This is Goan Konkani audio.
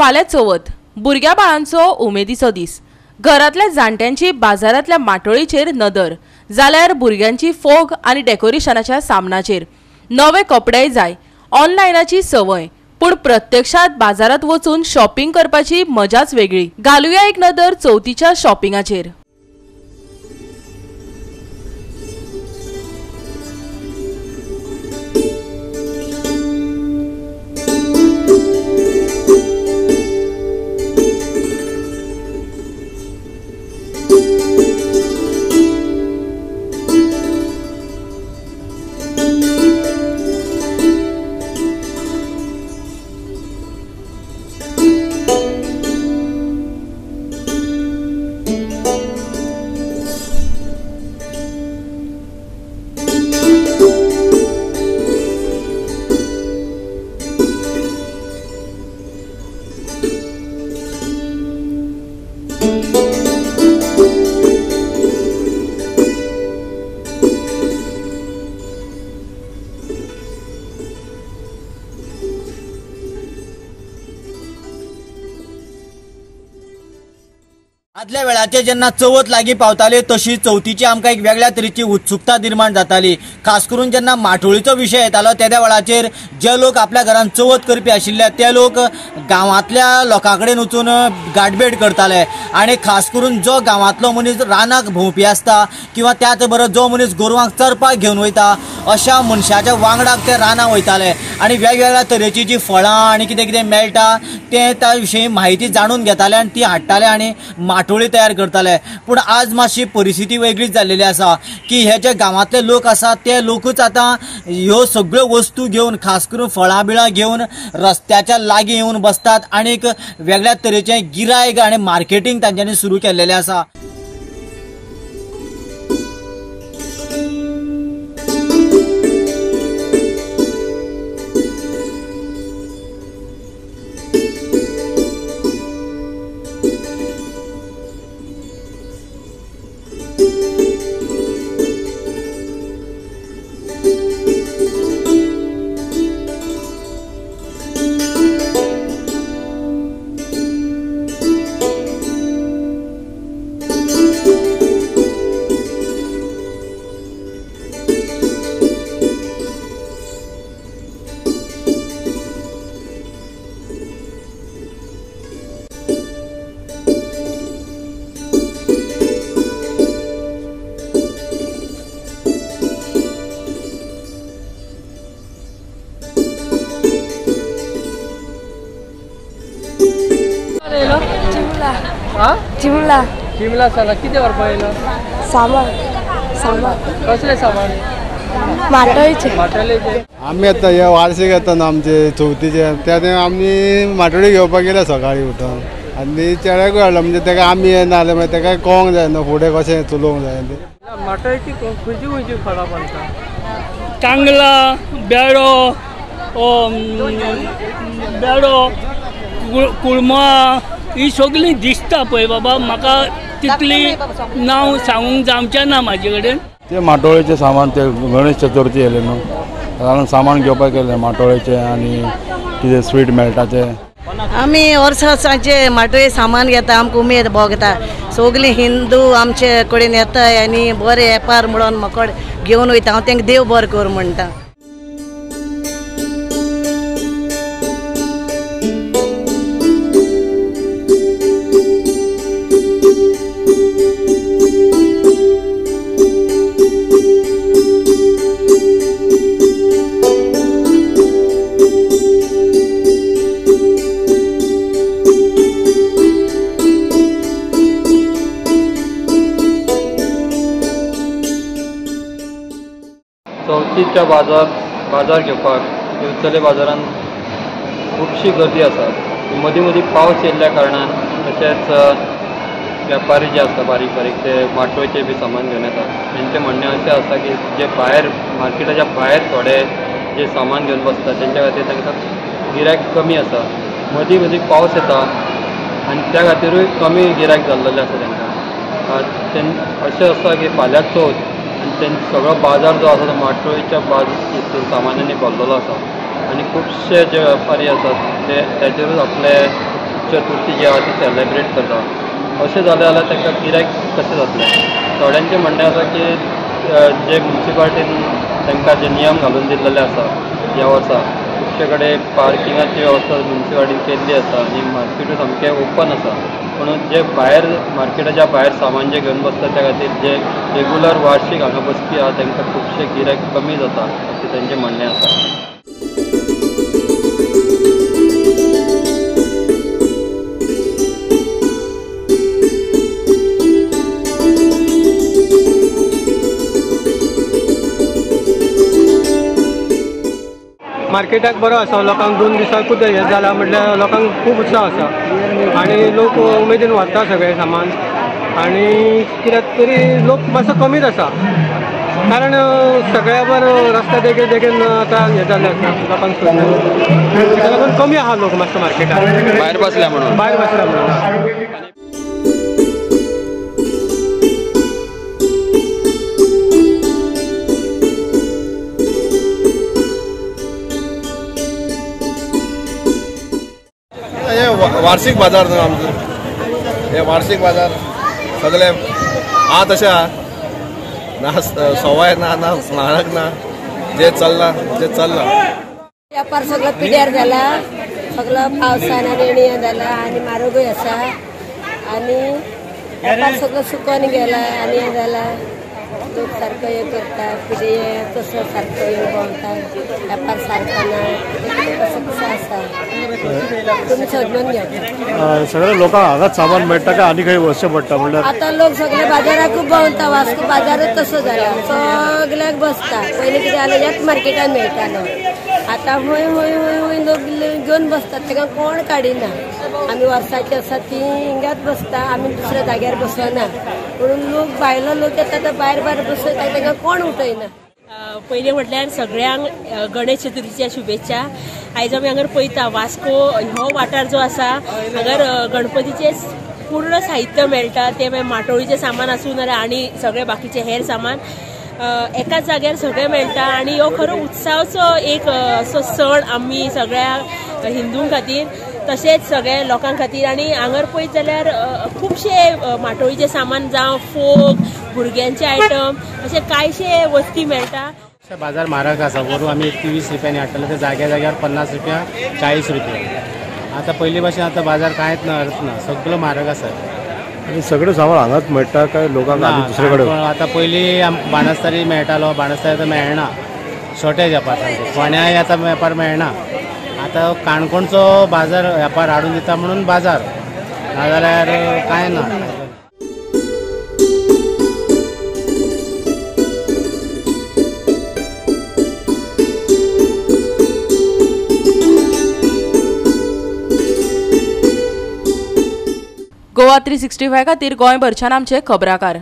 फाल्यां चवथ, भुरग्या बाळांचो उमेदीचो दीस। घरांतल्या जाणट्यांची बाजारांतल्या माटोळीचेर नदर जाल्यार भुरग्यांची फोग आनी डेकोरेशनाच्या सामनाचेर। नवे कपडेय जाय, ऑनलायनाची संवय, पूण प्रत्यक्षात बाजारात वचून शॉपिंग करपाची मजाच वेगळी। घालुया एक नदर चवथीच्या शॉपिंगाचेर। आदल्या वेळाचेर जेन्ना चवथ लागीं पावताली तशी चवथीची आमकां एक वेगळ्या तरेची उत्सुकता निर्माण जाताली। खास करून जेन्ना माटोळीचो विशय येतालो तेद्या वेळाचेर जे लोक आपल्या घरान चवथ करपी आशिल्ले ते लोक गांवांतल्या लोकां कडेन वचून गाठभेट करताले आनी खास करून जो गांवांतलो मनीस रानाक भोंवपी आसता किंवा त्याच बरोबर जो मनीस गोरवांक चरपाक घेवन वयता अशा मनशाच्या वांगडाक ते रानां वयताले आनी वेगवेगळ्या तरेची जी फळां आनी कितें कितें मेळटा तें त्या विशीं म्हायती जाणून घेताले आनी ती हाडटाले आनी माटोळी तयार करताले। पूण आज मातशी परिस्थिती वेगळीच जाल्लेली आसा की हे जे गांवांतले लोक आसात ते लोकूच आतां ह्यो सगळ्यो वस्तू घेवन खास करून फळां बिळां घेवन रस्त्याच्या लागीं येवन बसतात आनी एक वेगळ्या तरेचें गिरायक आनी मार्केटींग तांच्यांनी सुरू केल्लेलें आसा। चिमला चिमला साला कितें व्हरपा येयलो? सामान सामान कसलें सामान? माटोळीचें। माटोळीचें। आमी आतां हे वार्षिक येता न्हू आमचे चवथीचे, त्या टायमार आमी माटोळी घेवपाक गेले सकाळीं उठून आनी चेड्याकूय हाडलो, म्हणजे तेका आमी येना जाल्यार मागीर तेका कळोंक जाय न्हू फुडें कशें चलोवंक जाय तें। माटोळीची खंयची खंयची फळां बांदता? कांगला, बेडो, बेडो, कुळमा ही सगळी दिसता पळय बाबा, म्हाका तितली नांव सांगूंक जावचें ना म्हाजे कडेन। ते माटोळेचें सामान ते गणेश चतुर्थी येयलें न्हू, कारण सामान घेवपाक गेलें माटोळेचें आनी कितें स्वीट मेळटा तें। आमी वर्सा वर्सांचे माटोळे सामान घेता, आमकां उमेद भोगता। सगळीं हिंदू आमचे कडेन येता आनी बरे वेपार म्हणून म्हाका घेवन वयता। हांव तांकां देव बरें कर म्हणटा। चवथीच्या बाजार घेवपाक दिवचले बाजारान खुबशी गर्दी आसा। मदीं मदीं पावस येयल्ल्या कारणान तशेंच वेपारी जे आसता बारीक बारीक ते माटोळेचें बी सामान घेवन येतात। तेंचें म्हणणें अशें आसा की जे भायर मार्केटाच्या भायर थोडे जे सामान घेवन बसता तेंच्या खातीर तांकां गिरायक कमी आसा। मदीं मदीं पावस येता आनी त्या खातीरूय कमी गिरायक जाल्लेलें आसा तांकां। अशें आसा की फाल्यां चवथ आनी तेंचो सगळो बाजार जो आसा तो माटोळीच्या सामानांनी भरलेलो आसा आनी खुबशे जे वेपारी आसात ते तेचेरूच आपले चतुर्थी जी आहा ती सेलिब्रेट करता. अशें जालें जाल्यार तांकां गिरायक कशें जातलें? थोड्यांचें म्हणणें आसा की जे मुन्सिपालिटीन तांकां जे नियम घालून दिल्लेले आसा ह्या वर्सा खुबशे कडेन पार्किंगाची वेवस्था मुन्सिपालिटीन केल्ली आसा आनी मार्केटूय सामकें ओपन आसा, पूण जे भायर मार्केटाच्या भायर सामान जे घेवन बसता त्या खातीर जे रेगुलर वार्षीक हांगा बसपी आहा तांकां खुबशे गिरायक कमी जाता अशें तांचें म्हणणें आसा. मार्केटाक बरो आसा, लोकांक 2 दिसांकूच हें जाला म्हटल्यार लोकांक खूब उत्साह आसा आनी लोक उमेदीन व्हरता सगळें सामान आनी कित्याक तरी लोक मातसो कमीच आसा कारण सगळ्या बर रस्त्या देगेन देगेन आतां हें जाल्लें आसा लोकांक सोदून, ताका लागून कमी आहा लोक मातसो मार्केटाक भायर बसल्या म्हणून वार्षिक बाजार न्हू आमचो, हे वार्षिक बाजार सगळे आहा तशें आहा ना, सवाय ना ना म्हारग ना, जे चल्लां जे चल्लां. व्यापार सगळो पिड्यार जाला, सगळो पावसान आनी हें जाला आनी म्हारगूय आसा आनी व्यापार सगळो सुकोन गेला आनी हें जाला. लोक सारको हें करता कितें तसो सारको हें भोंवता, व्यापार सारको ना, कसो कसो आसा तुमी समजून घेता. सगळ्या लोकांक हांगाच सामान मेळटा काय आनी खंय वचचें पडटा? म्हणल्यार आतां लोक सगळे बाजाराकूच भोंवता, वास्को बाजारूच तसो जाला, सगळ्याक बसता. पयलीं कितें जालें ह्याच मार्केटान मेळटालो, आतां हूंय हूंय हूंय हूंय लोक घेवन बसतात, ताका कोण काडिना. आमी वर्साची आसा ती हिंगाच बसता, आमी दुसऱ्या जाग्यार बसना म्हणून लोक भायलो लोक येता तो भायर भायर बसयता, तांकां कोण उठयना. पयलीं म्हटल्यार सगळ्यांक गणेश चतुर्थीच्या शुभेच्छा. आयज आमी हांगर पळयता वास्को हो वाठार जो आसा हांगर गणपतीचें पूर्ण साहित्य मेळटा, तें मागीर माटोळीचें सामान आसूं नाल्यार आनी सगळें बाकीचें हेर सामान एकाच जाग्यार सगळें मेळटा आनी हो खरो उत्सवाचो एक असो सण आमी सगळ्या हिंदूं खातीर तशेंच सगळ्या लोकां खातीर. आनी हांगर पळयत जाल्यार खुबशे माटोळीचें सामान जावं फोग, भुरग्यांचे आयटम अशे कांयशे वस्ती मेळटा. बाजार म्हारग आसा, वरू आमी 30 रुपयांनी हाडटले ते जाग्या जाग्यार 50 रुपया 40 रुपया. आतां पयलीं भाशेन आतां बाजार कांयच ना, अर्थ ना, सगळो म्हारग आसा. आनी सगळें सामान हांगाच मेळटा काय लोकांक आनी दुसरे कडेन? आतां पयलीं बाणस्तारी मेळटालो, बाणस्तारी आतां मेळना, शॉर्टेज व्यापार सामको. फोंड्याय आतां वेपार मेळना. आतां काणकोणचो बाजार व्यापार हाडून दिता म्हणून बाजार, नाजाल्यार कांय ना. गोवा 365 खातीर गोंयभरच्यान आमचे खबराकार.